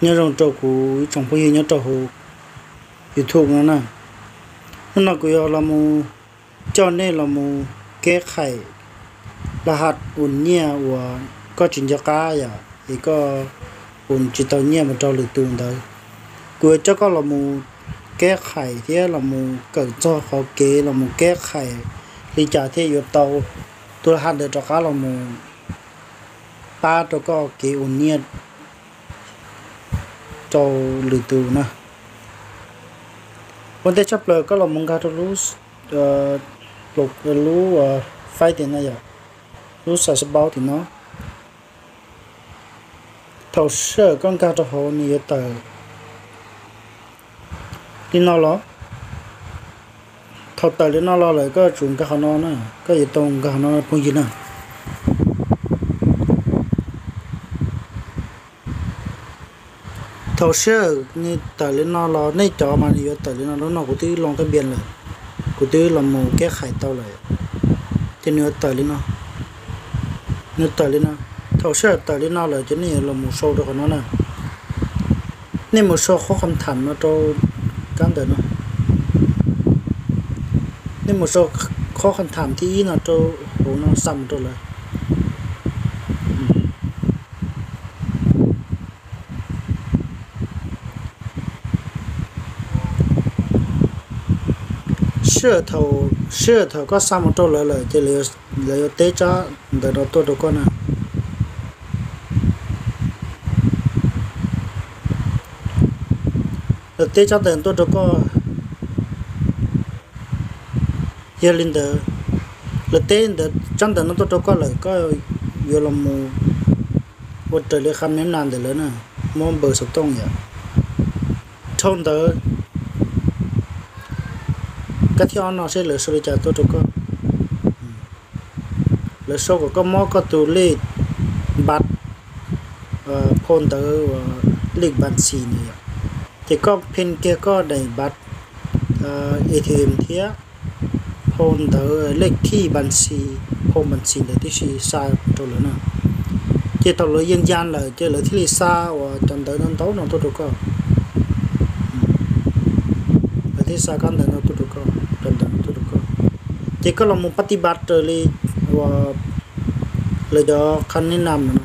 Nyob zoo rau kuv ib tsoom phooj ywg nyob rau hauv YouTube no na. Hnub no kuv yuav los mus coj nej los mus keb qhais laj haj ua nyiaj uas koj tsis nco qab yom, es koj ua tsis tau nyiaj mus rau lwm tus ntawd. Kuv yuav coj koj los mus keb qhais thiab los mus kawm txog qhov kev los mus keb qhais li cas thiaj yuav tau tus laj haj ntawd rov qab los mus pab rau koj kev ua nyiaj rau lwm tus na. Ua ntej tshaj plaws koj los mus nkag rau lub, lub faib tim no yom, lub xav xav paub tim no. Thaum sij hawm koj nkag rau hauv nws yuav tawm li no los, thaum tawm li no los lawm koj yuav tsum nkag qhov no na, koj yuav tau nkag qhov no phooj ywg na. Thaum sij hawm nws tawm li no los nej cov mas nws yuav tawm li no, lub no kuv twb loo tag npias lawm, kuv twb los mus keb qhais tau lawm, ces nws yuav tawm li no, nws tawm li no. Thaum sij hawm tawm li no lawm ces nej yuav los mus sau rau qhov no na. Nej mus sau qhov qhov tham no rau kab ntawm no. Nej mus sau qhov qhov tham thib ib no rau hauv no xa mus rau lawv. Sij hawm thaum, sij hawm thaum koj xa mus rau lawv lawm ces lawv yuav teb tsab ntawv no tuaj rau koj na. Lawv teb tsab ntawv tuaj rau koj. Yog li ntawd, lawv teb ntawv tsab ntawv no tuaj rau koj lawm koj yuav los mus ua raws li qhab nab nas ntawm lawv na, muab npawb xov tooj yom. Dhau ntawd, kab thib ob no seb lawv sau li cas tuaj rau koj. Lawv sau kom koj muab koj tus lej npav, phau ntawv uas lej npav xis ntawd yom, ces koj pheej kiag koj daim npav A T M thiab phau ntawv lej khij npav xis, phau npav xis ntawd tib si xa rau lawv na. Ces thaum lawv yeej ya lawm ces lawv thiaj li xa uas cov ntawv ntau ntau no tuaj rau koj. Lawv thiaj xa kab ntawv no tuaj rau koj, cov ntawv no tuaj rau koj. Ces koj los mus pab tij npav raws li uas lawv cov qhab nab nas no.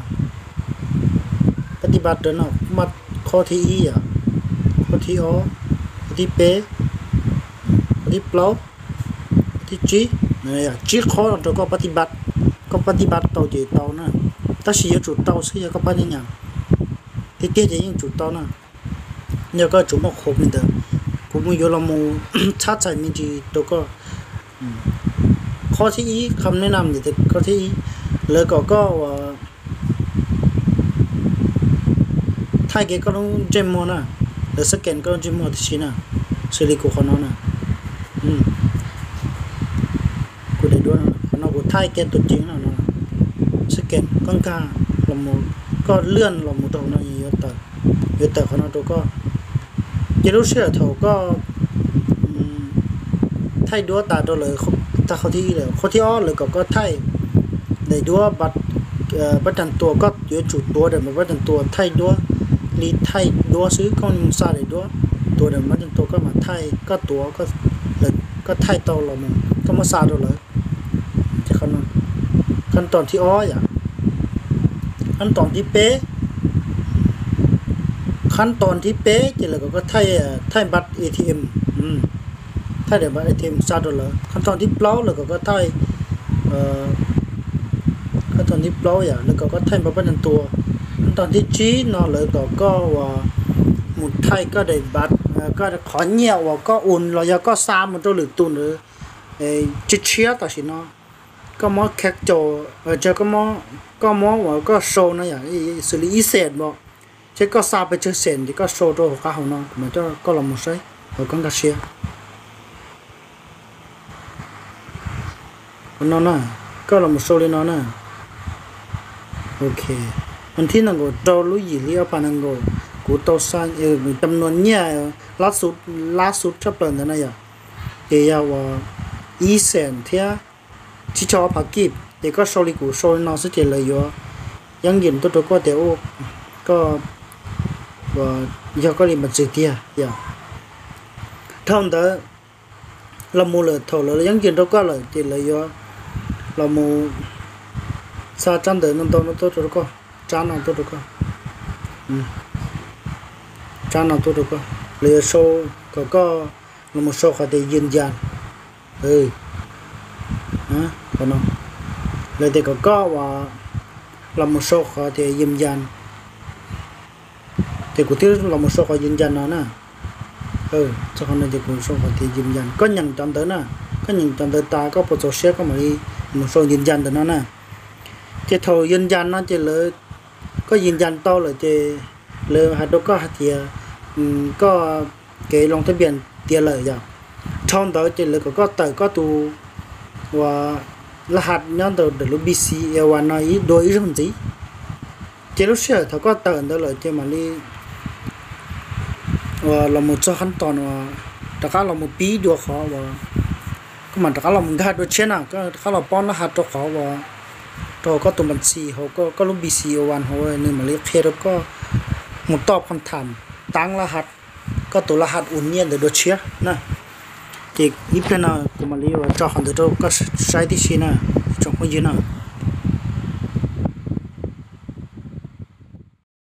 Pab tij npav raws no mas qhov thib ib yom, qhov thib ob, qhov thib peb, qhov thib plaub, qhov thib tsib, tsib qhov no rau koj pab tij npav. Koj pab tij npav tau ces tau na, tab sis yuav tsum tau xwb, yog koj pab nab nas tiag tiag ces yeej tsum tau na. Yog koj tsum muaj qhuav li ntawd, kuv mus yuav los mus txhab txhais me ntsis rau koj. Qhov thib ib, qhab nab nas ntawm qhov thib ib, lawv kom koj uas thaij kiag koj lub ntsej muag na, lawv scan koj lub ntsej muag tib si na, xws li kuv qhov no na. Kuv daim duab no, qhov no kuv thaij kiag tus ceev no no, scan koj nkag los mus, koj lwaj los mus rau hauv no yuav tawm qhov no rau koj. Ces lub sij hawm thaum koj thaij duab tas rau lawv tag qhov thib ib lawm, qhov thib ob lawv kom koj thaij daim duab npav, pab tas tua, koj yuav tsum tuav daim npav pab tas tua thaij duab li thaij duab xwb, koj mus xa daim duab tuav daim npav pab tas tua koj mam thaij, koj tuav, koj thaij tau los mus koj muab xa rau lawv. Qhab toom thib ob yom, qhab toom thib peb, qhab toom thib peb ces lawv kom koj thaij, thaij npav A T M, thaij daim npav A T M xa rau lawv. Qhab toom thib plaub lawv kom koj thaij, qhab toom thib plaub yom, lawv kom koj thaij npav pab tas tua. Qhab toom thib tsib no lawv kom koj uas mus thaij koj daim npav, koj qhov nyiaj uas koj ua los yog koj xa mus rau lwm tus ntawd tshiab tshiab tam sim no. Koj muab khav caum, koj muab uas koj sau no yom, xws li ib xees npo, ces koj xa pes tsawg xees ces koj sau rau hauv qab hauv no kuv mam coj koj los mus saib hauv koj nkag siab. Qhov no na, koj los mus sau li no na. Ok, vas thib nees nkaum rau lub yim hli ob phav nees nkaum, kuv tau xa cam nuas nyiaj lab xub tshaj plaws ntawd na yom, ces yog uas ib xees thiab tsib caug ob phav kib. Ces koj sau li kuv sau li no xwb ces lawv yuav yeeb yim tuaj rau koj tias koj yog koj li mas tswv tiag yom. Dhau ntawd los mus lawm, thaum lawv yeeb ntiag rau koj lawm ces lawv yuav los mus xa tsab ntawv no ntau no tuaj rau koj, tsab no tuaj rau koj, tsab no tuaj rau koj, lawv yuav sau kom koj los mus sau qhov tias yws yas, lawv tias kom koj uas los mus sau qhov tias yws yas. Ces kuv twb los mus sau qhov yws yas no na. Txog qhov no ces kuv sau qhov tias yws yas, koj nyeem cov ntawv na, koj nyeem cov ntawv tas koj puas txaus siab koj mam li mus sau yws yas ntawm no na. Ces thaum yws yas no ces lawv, koj yws yas tau lawm ces lawv hais rau koj hais tias koj kev loo thab npias tiav lawm yom. Dhau ntawd ces lawv kom koj tawm koj tus uas laj has nyob ntawm lub B C A one no ib dua ib zaug ntxiv. Ces lub sij hawm thaum koj tawm ntawd lawm ces mam li uas los mus txog qhab tos no, rov qab los mus pib dua qhov uas koj mam rov qab los mus nkag dua tshiab na, koj rov qab los paub laj has rau qhov uas rau koj tus npas txi hauv koj lub B C A one hauv, nws mam li qhia rau koj mus toj phom tham taab laj has, koj tus laj has ua nyiaj ntawd dua tshiab na. Ces ib pliag no kuv mam li uas tso qhov ntawd rau koj saib tib si na, tsoom phooj ywg na.